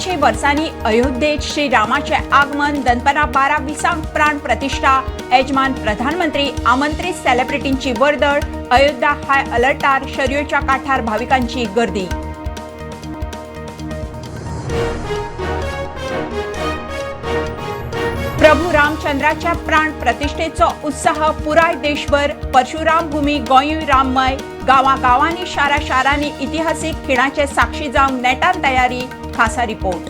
350 वर्सांनी अयोध्येत श्रीरामाचे आगमन. दनपरां 12:20 प्राण प्रतिष्ठा. यजमान प्रधानमंत्री, आमंत्रित सेलिब्रिटींची वर्दळ. अयोध्या हाय अलर्टार. शरयूच्या काठार भाविकांची गर्दी. प्रभू रामचंद्राच्या प्राण प्रतिष्ठेचो उत्साह पुराय देशभर. परशुराम भूमी गोंयूय राममय. गांवागांवांनी, शारा शारांनी इतिहासीक खिणाचे साक्षी जावंक नेटान तयारी. खासा रिपोर्ट.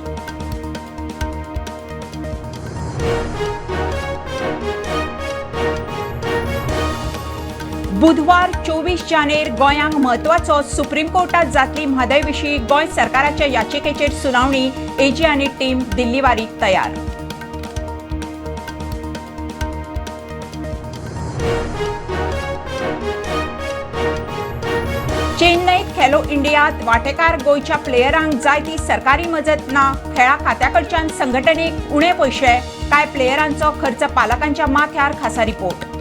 बुधवार 24 जानेर गोंयांक म्हत्वाचो. सुप्रीम कोर्टात जातली म्हादय विशीं गोंय सरकाराच्या याचिकेचेर सुनावणी. एजी आनी टीम दिल्लीवारीक तयार. चेन्नईत खेलो इंडियात वांटेकार गोंयच्या प्लेयरांक जाय ती सरकारी मजत ना. खेळा खात्याकडच्यान संघटनेक उणे पयशे. कांय प्लेयरांचो खर्च पालकांच्या माथ्यार. खासा रिपोर्ट.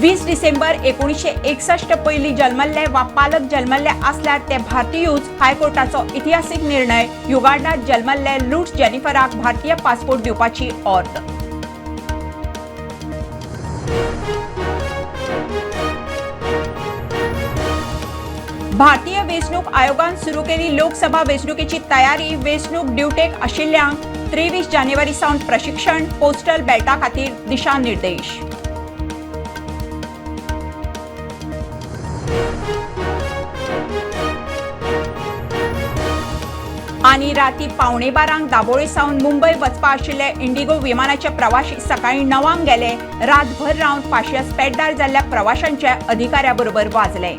20 डिसेंबर 1961 पयलीं जल्मल्ले वा पालक जल्मल्ले आसल्यार ते भारतीयूच. हायकोर्टाचो इतिहासीक निर्णय. युगांडात जल्मल्ले लुट्स जेनिफराक भारतीय पासपोर्ट दिवपाची ऑर्द. भारतीय वेंचणूक आयोगान सुरू केली लोकसभा वेंचणुकेची तयारी. वेंचणूक ड्युटेक आशिल्ल्यांक 23 जानेवारी सावन प्रशिक्षण. पोस्टल बॅलटा खातीर दिशानिर्देश. आनी राती 11:45 दाबोळे सावन मुंबय वचपा आशिल्ले इंडिगो विमानाचे प्रवाशी सकाळी 9 गेले. रातभर रावन पाशियस पेड्डार जाल्ल्या प्रवाशांच्या अधिकाऱ्याबरोबर वाजले.